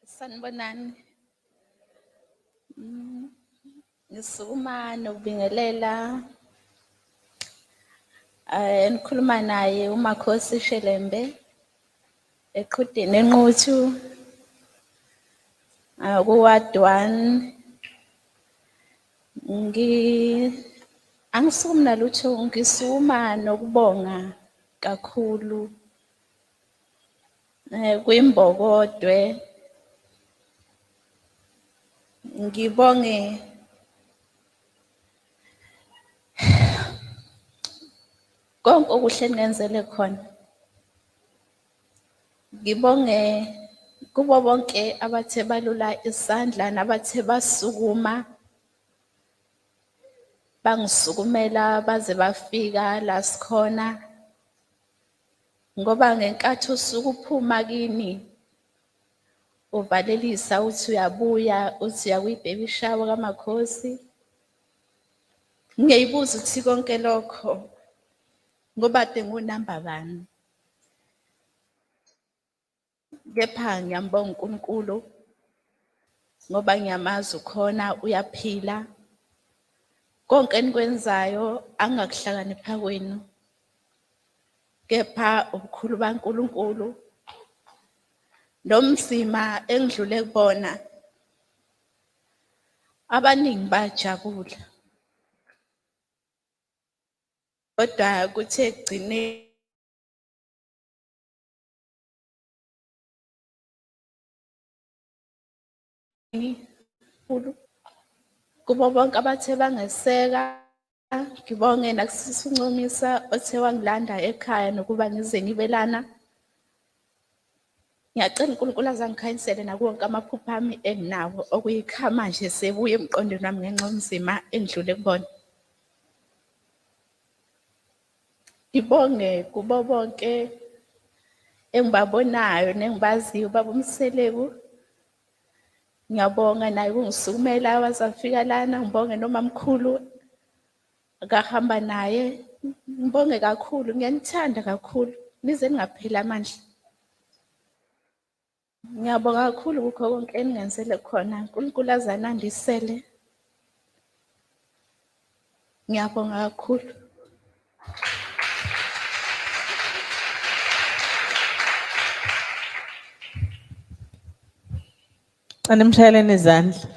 Sanibonani. Ngisukuma nokubingelela nikhuluma naye uMakhosi Shelembe eQhudeni eNquthu ku-ward 1. Angisukumi nalutho, ngisukuma nokubonga kakhulu kwimbokodwe. Ngibonge konke okuhle eningenzele khona. Ngibonge kubo bonke abathe balula isandla nabathe basukuma, bangisukumela baze bafika la sikhona. Ngoba ngenkathi usuke uphuma kini, uvalelisa uthi uyabuya, uthi uya kwi-baby shower kaMakhosi. Ngiyayibuza ukuthi konke lokho ngoba kade ngunamba bani. Kepha ngiyambonga uNkulunkulu ngoba ngiyamazi ukhona, uyaphila. Konke enikwenzayo angakuhlakanipha kwenu, kepha ubukhulu baNkulunkulu nomzima engidlule kubona, abaningi bajabula. Kodwa kuthe ekugcineni kubo bonke abathe bangeseka, ngibonge nakusisi uNcumisa othe wangilanda ekhaya nokuba ngize ngibe lana. Ngiyacela uNkulunkulu aze angikhanyisele nakuwo wonke amaphupho ami enginawo, okuyikha manje sebuye emqondweni wami ngenxa yomzima engidlule kubona. Ngibonge kubo bonke engibabonayo nengibaziyo, Baba uMseleku. Ngiyabonga naye ukungisukumela waze wafika lana. Ngibonge nomamkhulu akahamba naye. Ngibonge kakhulu, ngiyanithanda kakhulu, nize ningapheli amandla. Ngiyabonga kakhulu kukho konke eningenzele khona. uNkulunkulu aze anandisele. Ngiyabonga kakhulu. Cela nimshayeleni izandla.